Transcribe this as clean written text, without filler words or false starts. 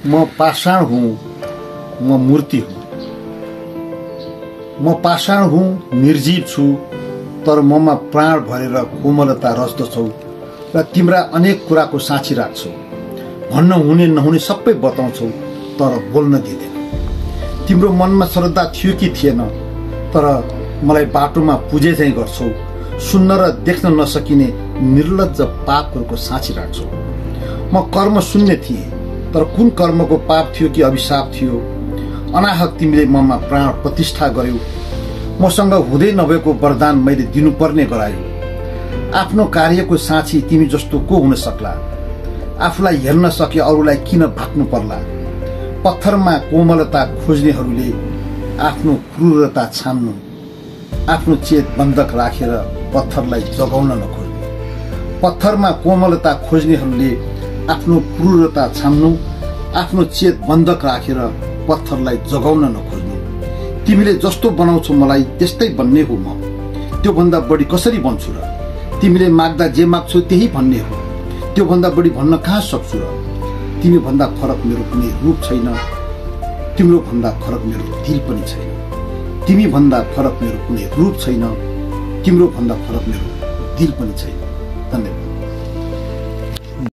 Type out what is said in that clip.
म पाषाण हुँ, म मूर्ति हुँ। म पाषाण हुँ, निर्जीव छु, तर ममा प्राण भरेर कोमलता रच्दछौ र तिम्रा अनेक कुराको साँची राख्छौ। भन्न हुने नहुने सबै बताउँछौ, तर बोल्न दिँदैन। तिम्रो मनमा श्रद्धा थियो कि थिएन, तर मलाई बाटोमा पुजे चाहिँ गर्छौ। सुन्न र देख्न नसकिने निर्लज्ज पापहरूको साँची राख्छौ। म कर्म शून्य थिएँ, तर कुन कर्मको पाप थियो कि अभिशाप थियो? अनाहक तिमीले ममा प्राण प्रतिष्ठा गर्यौ। मसँग हुँदै नभएको वरदान मैले दिनुपर्ने गरायो। आफ्नो कार्यको साँची तिमी जस्तो को हुन सक्ला? आफूलाई हेर्न सके अरूलाई किन भाग्नु पर्ला? पत्थरमा कोमलता खोज्नेहरूले आफ्नो क्रूरता छान्नु, आफ्नो चेत बन्धक राखेर पत्थरलाई जगाउन नखोज्नु। पत्थरमा कोमलता खोज्नेहरूले आफ्नो क्रूरता छान्नु, आफ्नो चेत बन्धक राखेर पत्थरलाई जगाउन नखोज्नु। तिमीले जस्तो बनाउँछौ मलाई त्यस्तै बन्ने हो म। त्यो भन्दा बढी कसरी बन्छु र? तिमीले माग्दा जे माग्छौ त्यही भन्ने हो। त्यो भन्दा बढी भन्न कहाँ सक्छु र? तिमी भन्दा फरक मेरो कुनै रूप छैन, तिम्रो भन्दा फरक मेरो दिल पनि छैन। तिमी भन्दा फरक मेरो कुनै रूप छैन, तिम्रो भन्दा फरक मेरो दिल पनि छैन। धन्यवाद।